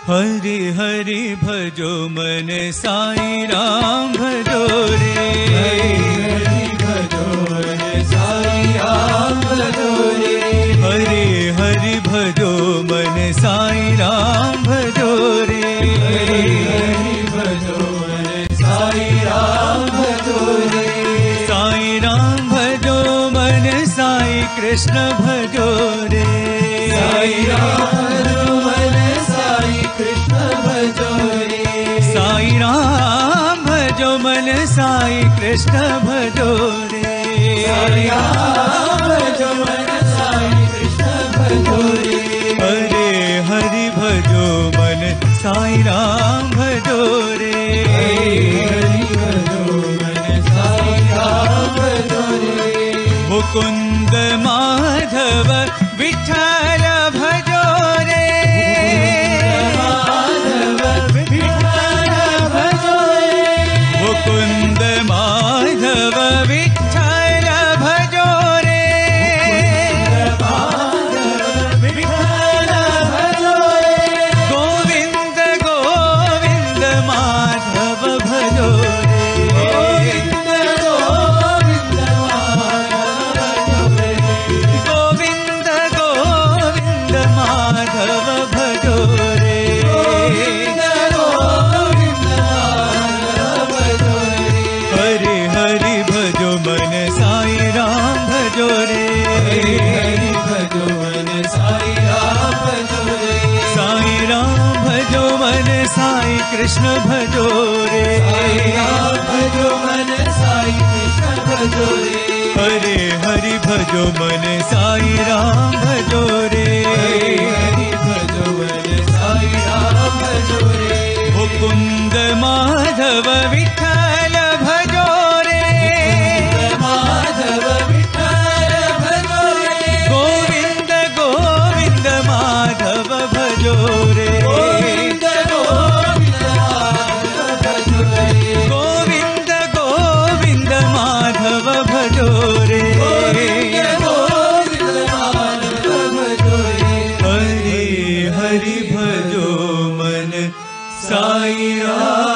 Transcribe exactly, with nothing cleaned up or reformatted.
हरि हरि भजो मन साईं राम भजो रे। हरि हरि भजो मन साईं राम भजो रे। हरि हरि भजो मन साईं राम भजो रे। हरि हरि भजो मन साईं राम भजो रे। साईं राम भजो मन साईं कृष्ण भजो रे। साईं राम भजो मन साईं कृष्ण भजो रे। साईं राम भजो मन साईं कृष्ण भजो रे। साईं राम भजो मन साईं कृष्ण भजो रे। हरि हरि भजो मन साईं राम भजो रे। हरि हरि भजो मन साईं राम भजो रे। मुकुंद माधव विठ्ठल भजो रे। मुकुंद माधव विठ्ठल भजो रे। गोविंद गोविंद माधव भजो रे। गोविंद गोविंद माधव भजो रे। हरि हरि भजो मन साईं राम भजो रे। हरि हरि भजो मन साईं राम भजो रे। साईं राम भजो मन साईं कृष्ण भजो रे। साईं राम भजो मन साईं कृष्ण भजो रे। हरि हरि भजो मन साईं राम भजो रे। हरि हरि भजो मन साईं राम भजो रे। मुकुंद माधव विठ्ठल भजो रे। मुकुंद माधव विठ्ठल भजो रे। गोविंद गोविंद माधव भजो रे। गोविंद गोविंद माधव भजो रे। गोविंद गोविंद माधव भजो रे। गोविंद गोविंद माधव भजो रे। हरि हरि भजो मन साईं राम